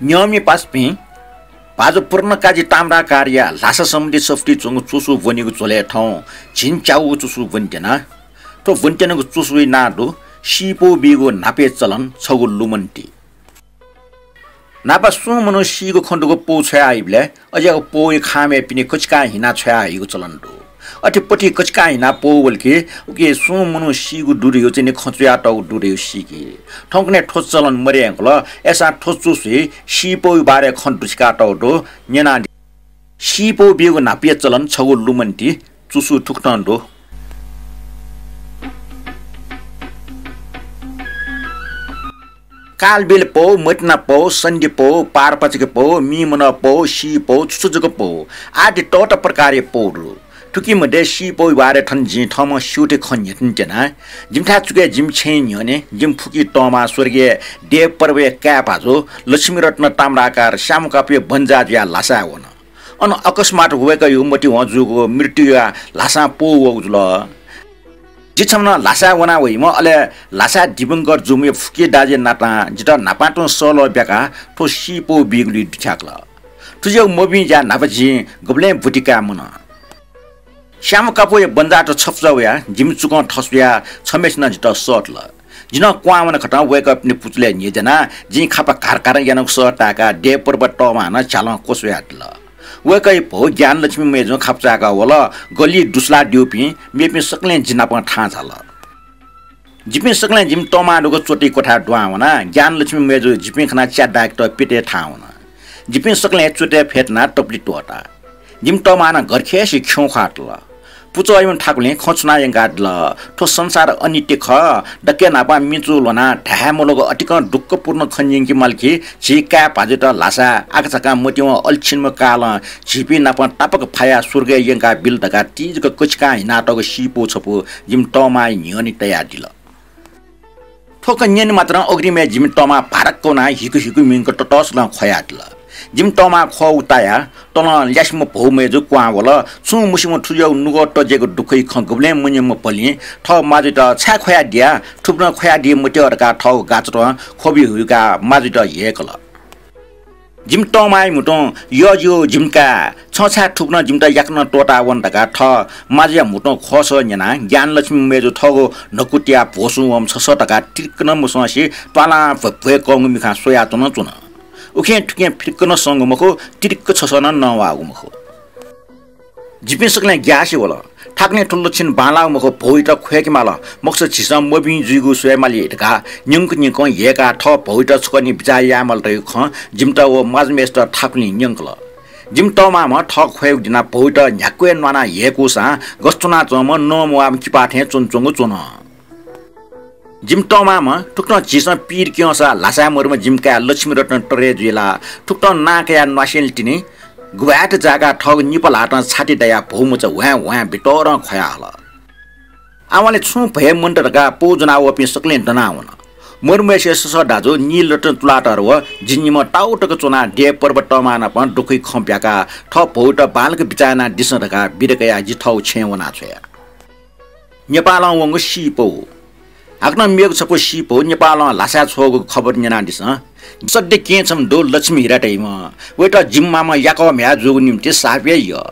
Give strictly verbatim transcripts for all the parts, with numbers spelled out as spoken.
न्यंमि पासापिं, भाजु पूर्णकाजी ताम्राकारया ल्हासा सम्बन्धी सफुती च्वंगु च्वसु ब्वनीगु झ्वलय् थौं झिंच्यागू च्वसु ब्वनेत्यना। थ्व ब्वनेत्यनागु च्वसुया नां दु सीपौ बीगु न्हापाया चलन छगू लुमन्ति। न्हापा सुं मनू सीगु खँ दुगु पौ छ्वयाहइबलय् अज्याःगु पौया खामय् पिने कचिकां हिना छ्वयाहइगु चलन दु। अथे पति कचिकां हिना पौ वल कि उकी सुं मनू सीगु दु धइगु चाहिँ नि खँ च्वयातःगु दु धइगु सीकी। थौंकन्हय् थ्व चलन मदयेकल, अय्‌सां थ्व च्वसुइ सीपौया बारे खँ दुछिकातःगु दु, न्यनादि। सीपौ बीगु न्हापाया चलन छगू लुमन्ति। च्वसु थुकथं दु। कालबिल पौ, मतिना पौ, सन्धि पौ, पारपाचिक पौ, मीमनः पौ, सी पौ, छुछुजुक पौ आदि तःता प्रकारया पौ दु। थुकी मध्ये सी पौया बारे थन जिं थःम्हं स्यूथें खँ न्ह्यथनेत्यना। जिमिथाय् चुकय् जिमि छेँया न्ह्यःने जिमि फुकी तःमां स्वर्गीय देव पर्वया काय् भाजु लक्ष्मीरत्न ताम्राकार श्यामकापुया बन्जा जुयाः ल्हासाय् वन। अन अकस्मात वय्‌कःयागु मतिवं जूगु मृत्युया ल्हासां पौ वःगु जुल। जि छम्ह नं ल्हासाय् वना वइम्ह, अले ल्हासाय् दिवंगत जूम्हया फुकी दाजुया नातां जितः न्हापां तुं सःल्वः ब्याकाः थ्व सीपौ बीगुली दुथ्याकल। थुज्याःगु मभिं ज्या न्हापा जिं गुबलें ब्वति काये मनं। श्यामकापुया बन्जाःत छपुचा वयाः जिमि चुकं थस्वयाः छम्हय्‌सिनं जितः सःतल। जि नं क्वहां वनाकथं वय्‌कःपिनि पुचलय् न्ह्यज्यानाः जिं खापा घारघारं यानागु सः ताय्‌काः देव पर्व तःमां नं झ्यालं क्वस्वयादिल। वय्‌कःया भौ ज्ञानलक्ष्मी मय्‌जुं खापा चाय्‌काः वल। गल्लिइ दुस्वलादीपिं मेपिं सकलें जि नाप थाहां झाल। जिपिं सकलें जिमि तःमां दुगु च्वति क्वथाय् दुहां वनाः ज्ञानलक्ष्मी मय्‌जु जिपिं खनाः च्या दाय्‌केत प्यतय् थाहां वन। जिपिं सकलें च्वतय् फ्यतुनाः तपुलि त्वःता। जिमि तःमां नं घरखेसि खिउँख्वाः तल। पुचःयाम्ह ठाकुलिं खँ छुनाः यंकादिल, थ्व संसार अनित्य खः। दकलय् न्हापां मिचु ल्ह्वनाः धाये मल्वःगु अतिकं दुःखपूर्ण खँ न्यंके माल कि झी काय् भाजुत ल्हासाय् आकाझाकां मतिवं अले छिनम्ह कालं झीपिं नाप तापाक फायाः स्वर्गय् यंकाबिल धकाः तिजक कचिकां हिनातःगु सीपौ छपु जिमि तःमांया न्ह्यःने तयादिल। थ्व खँ न्यने मात्रं अग्रिमय् जिमि तःमां भाराक्क वनाः हिकु हिकु मिंक ततःसलं ख्वयादिल। जिमि तःमां ख्वःगु तायाः तलं ल्यासेम्ह भौ मय्‌जु क्वहां वल। छुं मस्यूम्ह थुज्याःगु नुगः तज्याःगु दुःखया खँ गुबलें मन्यंम्ह भलिं थः माजुयात छाय् ख्वयादिया, थुपिं नं ख्वयादी मत्यः धकाः थःगु गाचातं ख्वबि हुइकाः माजुयात ह्यय्‌कल। जिमि तःमांया म्हुतुं यःजिउ जिमि काय्, छं छाय् थुकथं जिमित याकनं त्वःतावन धकाः थः माजुया म्हुतुं ख्वःसः न्यनाः ज्ञानलक्ष्मी मय्‌जु थःगु न्हकू तियाः भ्वसुं वःम्ह छसः धकाः तिरिक्क नं मसंसे त्वालां भ्वय्‌कंगु मिखां स्वयाच्वन च्वन। उखें थुखें फिरिक्क नं संगु मखु, तिरिक्क छसः नं नवाःगु मखु। जिपिं सकलें ग्यासे वल। ठाकुलिं थुलि छिं बांलाःगु मखु, भौयात ख्वय्‌के माल, मखुसा झीसं मभिं जुइगु स्वये माली धकाः न्यंक न्यंकं ह्यय्‌काः थः भौयात छकः निं बिचाः याये माल धइगु खँ जिमित व माजुम्हय्‌सित ठाकुलिं न्यंकल। जिमि तःमांम्ह थः ख्वय्‌गु दिनाः भौयात न्ह्याक्व हे न्वानाः ह्यय्‌कूसां गथे च्वनाच्वंम्ह नमवाःम्ह किपा थें च्वनाच्वंगु च्वन। जिमि तःमांम्ह थुकथं झीसं पीर क्यंसा ल्हासाय् मदुम्ह जिमि काय् लक्ष्मीरत्न तरे जुइ ला, थुकथं नां कयाः न्वासेंलि तिनि गुभाय्‌त जाय्‌काः थःगु निपा ल्हातं छाति दयाः भौमचा ह्वाँय् ह्वाँय् बितरं ख्वया हल। आवंलि छुं भय मन्त धकाः पौ ज्वनावःपिं सकलें दनावन। मदुम्हय्‌सिया ससः दाजु नीलरत्न तुलाधर व जि निम्ह ताःगु तक च्वनाः देव पर्व तःमां नाप दुःखया खँ ब्याकाः थः भौयात बांलाक बिचाः यानादिसँ धकाः बिदा कयाः जि थःगु छेँय् वनाछ्वया। नेपालं वंगु सीपौ। हाकनं मेगु छपु सीपौ नेपालं ल्हासाय् छ्वःगु खबर न्यनादिसँ। सद्य केहेँ छम्ह दु लक्ष्मी हिरा धाइम्ह। वयात जिमि मामं याकः म्ह्याय् जूगु निंतिं साप हे यः।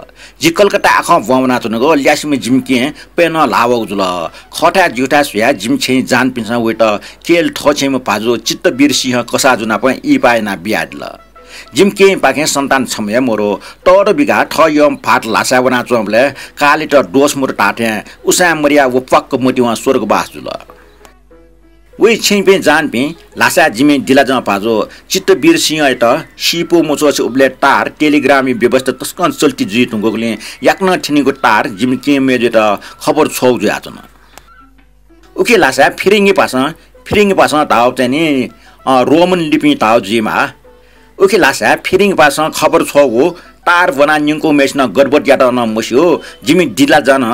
जि कलकत्ता आखं ब्वं वनाच्वनागु ल्यासेम्ह जिमि केहेँ पय्‌नं ल्हाः वःगु जुल। खःथाय् ज्यूथाय् स्वयाः जिमि छेँय् जहानपिन्सं वयात केहेँलि थःछेँम्ह भाजु चित्तवीर सिंह कसाःजु नाप इहिपाः यानाः बियादिल। जिमि केहेँपाखें सन्तान छम्ह हे मरु। तःदँ बिकाः थः यःम्ह भाःत ल्हासाय् वनाच्वंबलय् कालयात दोष मदु धाःथें उसाँय् मदयाः व प्वाक्क मतिवं स्वर्गवास जुल। वया छेँपिं जहानपिं ल्हासाय् जिमि दिलाजं भाजु चित्तवीर सिंहयात सीपौ मछ्वःसे उबलय् तार, टेलिग्रामया व्यवस्था तसकं चल्ति जुइ धुंकूगुलिं याकनं थ्यनीगु तार जिमि केहेँ मय्‌जुयात खबर छ्वःगु जुयाच्वन। उखे ल्हासाय् फिरिंगी भाषां, फिरिंगी भाषां धाःगु चाहिँ नि, अ, रोमन लिपिं धाःगु जुइमाः। उखे ल्हासाय् फिरिंगी भाषां खबर छ्वःगु तार ब्वनाः न्यंकूम्हय्‌सिनं गडबड यात नं मस्यू। जिमि दिलाजं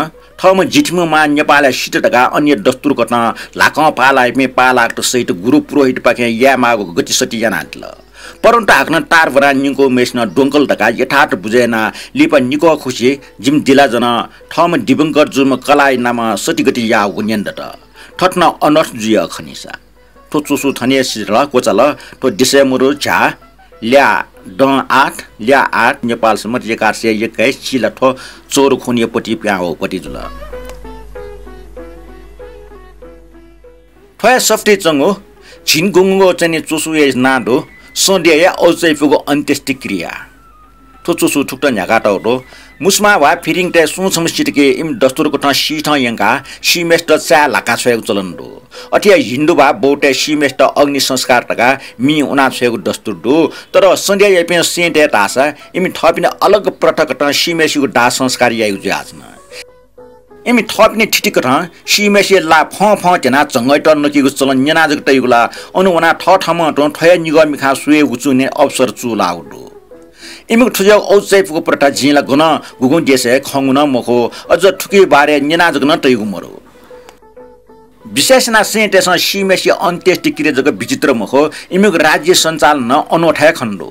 थःम्ह जिथिम्ह मां नेपालय् सित धकाः अन्य दस्तुर कथं ल्हाकं पाः लाइपिं पाः लाःगुत सहित गुरु पुरोहितपाखें यायेमाःगु गतिसति यानादिल। परन्तु हाकनं तार ब्वनाः न्यंकूम्हय्‌सिनं द्वंकल धकाः यथार्थ बुझे यानाः लिपा निकः खुसि जिमि दिलाजं थःम्ह दिवंगत जूम्ह कलाःया नामं सतिगति याःगु न्यने दत। थथे नं अनर्थ जुइ खनीसा। थ्व च्वसु थन हे सिधल क्वचाल। थ्व दिसय् मरु झ्याः। ल्याः दँ आठ, ल्याः आठ, नेपाल सम्बत एघार सय एक्काइस चिला थ्व चौरखुनिया पति प्यां वःगु पति जुल। थ्व हे सफुतिइ च्वंगु झिंगुंगू चाहिँ नि च्वसुया नां दु, सँ देय्‌या औचाइपुगु अन्त्येष्टि क्रिया। थ्व च्वसु थुकथं न्ह्याकातःगु दु। मुसुमा वा फिरिङतय् सुं छम्ह सित कि इमि दस्तुर कथं सीथं यंकाः सीम्हेसित चाय् ल्हाका छ्वयेगु चलन दु। अथे हे हिन्दु वा बौद्धतय् सीम्हेसित अग्नि संस्कार धकाः मिं उना छ्वयेगु दस्तुर दु। तर सँ देय्‌यापिं सेंतय् धाःसा इमि थःपिनि अलग प्रथा कथं सीम्हेसिगु दाह संस्कार याइगु जुयाच्वन। इमि थःपिनि थिति कथं सीम्हेसिया ला फं फं ध्यनाः झंगःयात नकीगु चलन न्यना जक तइगु ला, अन वनाः थःथम्हं तुं थ्व हे निगः मिखां स्वयेगु चूने अवसर चूलाःगु दु। इमिगु थुज्याःगु औचाइपुगु प्रथा जिं ला गनं गुगुं देशय् खंगु नं मखु, अझ थुकिया बारे न्यना जक नं तइगु मदु। विशेष यानाः सेंतय्‌सं सीम्हेसिया अन्त्येष्टि क्रिया जक विचित्र मखु, इमिगु राज्य सञ्चालन नं अनोठा हे खने दु।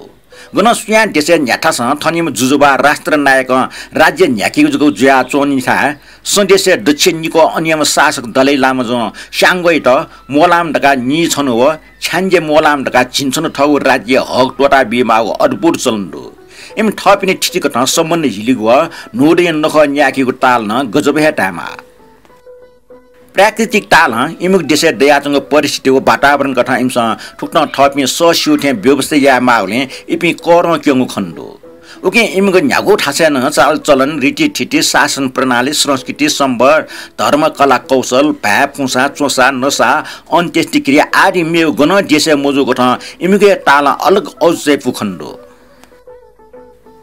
गनं सुयां देशय् न्ह्याथासं थनिम्ह जुजुबा राष्ट्रनायकं राज्य न्ह्याकीगु जक जुयाच्वंनिथाय् सँ देशय् दच्छि निक्वः अनिम्ह शासक दलाइ लामाजुं स्याङ्गोयात मोलाम धकाः नीछन्हु व छ्याञ्जे मोलाम धकाः झिंछन्हु थःगु राज्य हक त्वःता बीमाःगु अद्भुत चलन दु। इमि थःपिनि थिति कथं सम्बन्ध हिलिगु व न्हूदँया नखः न्यायेकीगु तालं गजब हे धायेमाः। प्राकृतिक तालं इमिगु देशय् दयाच्वंगु परिस्थिति व वातावरण कथं इमिसं थुकथं थःपिं सःस्यू थें व्यवस्था यायेमाःगुलिं इपिं करं क्यंगु खने दु। उकिं इमिगु न्ह्यागु थासय् नं चालचलन, रीतिथिति, शासन प्रणाली, संस्कृति, सम्बत, धर्म, कला कौशल, भाय्, पुसा, च्वसा, नसा, अन्त्येष्टि क्रिया आदि मेगु गनं देशय् मजूगु कथं इमिगु हे तालं अलग औचाइपु खने दु।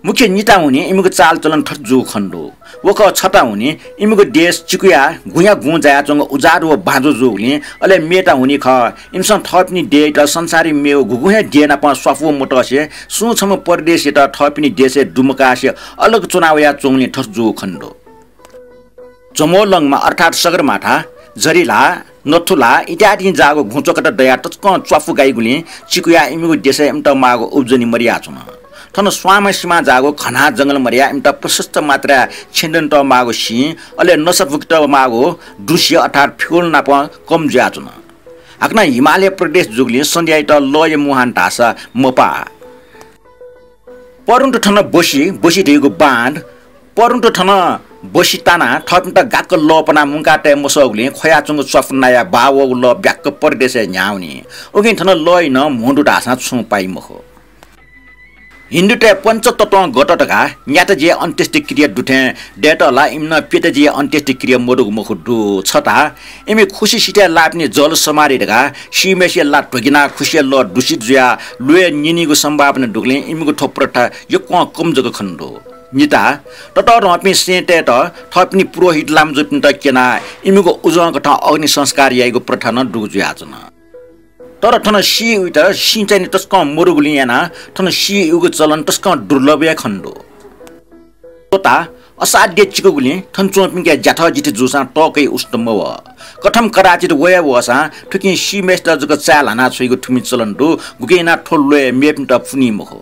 मुख्य निता हुनिं इमिगु चालचलन थथे जूगु खने दु। वकः छता हुनिं इमिगु देश चिकुया गुँया गुँ जायाच्वंगु उजाड व बाँझो जूगुलिं, अले मेता हुनिं खः, इमिसं थःपिनि देय्‌यात संसारय् मेगु गुगुं हे देय् नाप स्वापू मतसे सुं छम्ह परदेशीयात थःपिनि देशय् दुमकासे अलग च्वना वयाच्वंगुलिं थथे जूगु खने दु। जमोलंगमा अर्थात् सगरमाथा, जरिल्हा, नथुला इत्यादिं जाःगु घुँचो कथं दयाः तसकं च्वापु गाइगुलिं चिकुयाः इमिगु देशय् इमित माःगु उब्जनी मदयाच्वन। थन स्वांम्ह सिमां जाःगु घना जंगल मदयाः इमित प्रशस्त मात्राय् छेँ दनेत माःगु सिं, अले नसा बुकेत माःगु दुँसे अर्थात् fuel नाप कम जुयाच्वन। हाकनं हिमालय प्रदेश जूगुलिं सँ देय्‌यात लःया मुहान धाःसा मपाः। परन्तु थन बसि, बसि धइगु बाँध, परन्तु थन बसि तानाः थःपिन्त गाक्क लः पनाः मुंका तये मसःगुलिं ख्वयाच्वंगु च्वापु नायाः बाः वःगु लः ब्याक्क परदेशय् न्ह्याः वनी। उकिं थन लःया नं म्हो दु धाःसां छुं पाइ मखु। हिन्दुतय् पञ्चतत्वं गत धकाः न्याता ज्याय् अन्त्येष्टि क्रिया दु थें दयेत ला इमिनं प्यता ज्याय् अन्त्येष्टि क्रिया मदुगु मखु दु। छता इमि खुसि सिथय् लाःपिनि जल समाधि धकाः सीम्हेसिया ला ध्वगिनाः खुसिया लः दूषित जुयाः ल्वय् न्यनीगु सम्भावना दुगुलिं इमिगु थ्व प्रथा यक्वं कम जक खने दु। निता ततःधंपिं सेंतय्‌त थःपिनि पुरोहित लामजुपिन्त क्यनाः इमिगु उजं कथं अग्नि संस्कार याइगु प्रथा नं दुगु जुयाच्वन। तर थन सी उइत सिं चाहिँ नि तसकं मदुगुलिं यानाः थन सी उइगु चलन तसकं दुर्लभ हे खने दु। स्वता असाध्य चिकुगुलिं थन च्वंपिन्के ज्याथ जिथे जूसां तःकया उष्ट मवः। कथं कदाचित वये वःसां थुकिं सीम्हेसित जक चाय् ल्हाना छ्वइगु थुमि चलन दु, गुकिं यानाः थ्व ल्वय् मेपिन्त पुनी मखु।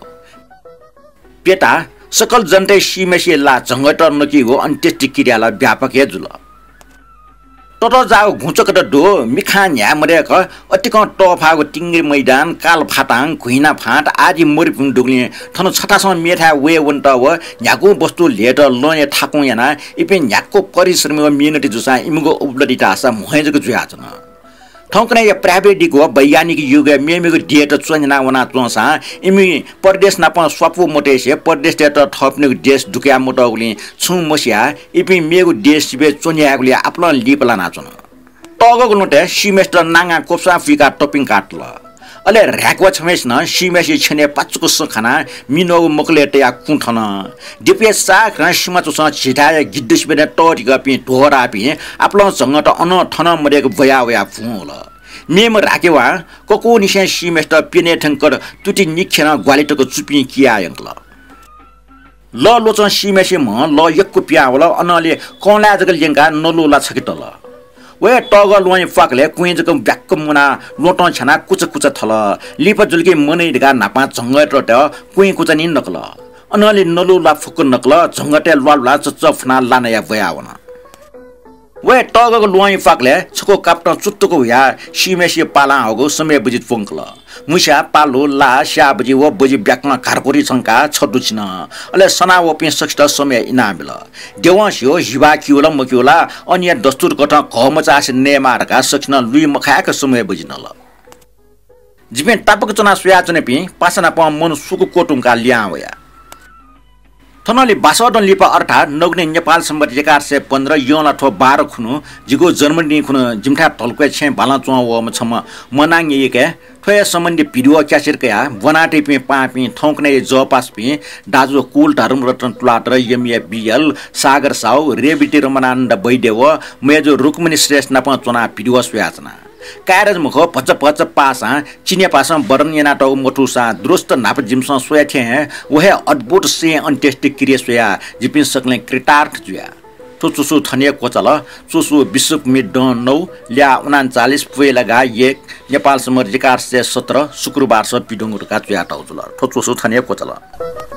प्यता सकल जनतय् सीम्हेसिया ला झंगःयात नकीगु अन्त्येष्टि क्रिया ला व्यापक हे जुल। ततःजाःगु घुँचो कथं दु, मिखां न्ह्याये मदय्क अतिकं तःफाःगु तिंगि मैदान, कालफाताङ, घुइना फाँट आदि मरुभूमि दुगुलिं थन छथासं मेथाय् वये वनेत व न्ह्यागुं वस्तु ल्ह्येत लँया थाकुं यानाः इपिं न्ह्याक्व परिश्रमी व मेहनती जूसां इमिगु उपलब्धि धाःसा म्हो हे जक जुयाच्वन। थौंकन्हय्‌या प्राविधिक व वैज्ञानिक युगय् मेमेगु देय्‌त च्वन्ह्याना वनाच्वंसां इमि परदेश नाप स्वापू मतयेसे परदेशीतय्‌त थःपिनिगु देश दुकया मतःगुलिं छुं मसियाः इपिं मेगु देश सिबय् च्वन्ह्यायेगुलिइ आपालं लिपा लानाच्वन। तःगःगु ल्वहंतय् सीम्हेसित नांगां क्वपुसां पुइकाः तपिंकातल। अले ह्राय्‌क्वः छम्हेसिनं सीम्हेसिया छ्यनय् पाचुक सँ खानाः मिनोगु मकलय् तयाः कुँ थन। दिपय् साः खानाः सिमा च्वसं झिथाय्‌या गिद्ध सिबेनय् तःधिकःपिं ध्वहराःपिं आपालं झंगःयात अनं थनं मदय्क ब्वया वयाः भुं वल। मेम्ह ह्राय्‌क्वःवां ककूनिसें सीम्हेसित प्यन्हय् थ्यंक तुति निख्यलं ग्वाहालि तक चुपिं किया यंकल। लः ल्वचं सीम्हेसिया म्ह लः यक्व पिहां वल। अनंलि कंलाय् जक ल्यंकाः नलू ला छखे तल। व हे तःगः ल्वहंया प्वाकलय् क्वँय् जक ब्याक्क मुनाः ल्वहंतं छ्यानाः कुचा कुचा थल। लिपा जुल कि मनय् धकाः न्हापां झंगःयात क्वँय् कुचा निं नकल। अनंलि नलू ला फुक्क नकल। झंगःतय् ल्वालुलाः चच्चः फुनाः ला नयाः ब्वया वन। व हे तःगःगु ल्वहंया प्वाकलय् छकू कापतं चुत्तुक हुयाः सीम्हेसिया पालां हःगु समय बुझित प्वंकल। मुस्या, पालु, ला, स्याः बजि व बजि ब्याकं घारकुरी छंकाः छतु छिन। अले सना वःपिं सखित समय् इनाबिल। देवंसियो हिबा क्यू ला मक्यू ला, अनिया दस्तुर कथं घः मचासे नयेमाः धकाः सखिनं लुइ मखाय्क समय् बजि नल। जिपिं तापाक च्वनाः स्वयाच्वनापिं पासा नाप मन सुकु क्वतुंकाः लिहां वया। थनंलि बासः दँ लिपा अर्थात् नगुने नेपाल सम्बत एघार सय पन्ध्र यंलाथ्व बाह्र खुन्हु जिगु जन्मदिन खुन्हु जिमिथाय् धल्क्वय् छेँय् बालं च्वं वःम्ह छम्ह मनांनिया यक्वय् थ्व हे सम्बन्धी भिडियो क्यासेट कयाः ब्वनातइपिं पाहांपिं थौंकन्हय् जःपासापिं दाजु कुल धर्मरत्न तुलाधर, एमए बिएल, सागर साहु, रेवती रमणानन्द वैद्य व मय्जु रुक्मिणी श्रेष्ठ नाप च्वनाः भिडियो स्वयाच्वना। काय् रज मखु, भचा भचा पासां चिन्यापासां वरण यानातःगु मथूसां दुरुस्त न्हापा जिमिसं स्वया थें हे व हे अद्भुत सें अन्त्येष्टि क्रिया स्वयाः जिपिं सकलें कृतार्थ जुया। थ्व च्वसु थन हे क्वचाल। च्वसु बिषुव मे दँ नौ, ल्याः उनान्चालिस, पोहेला गाः एक, नेपाल सम्बत एघार सय सत्र, शुक्रबारस पिदुंगु धकाः च्वयातःगु जुल। थ्व च्वसु थन हे क्वचाल।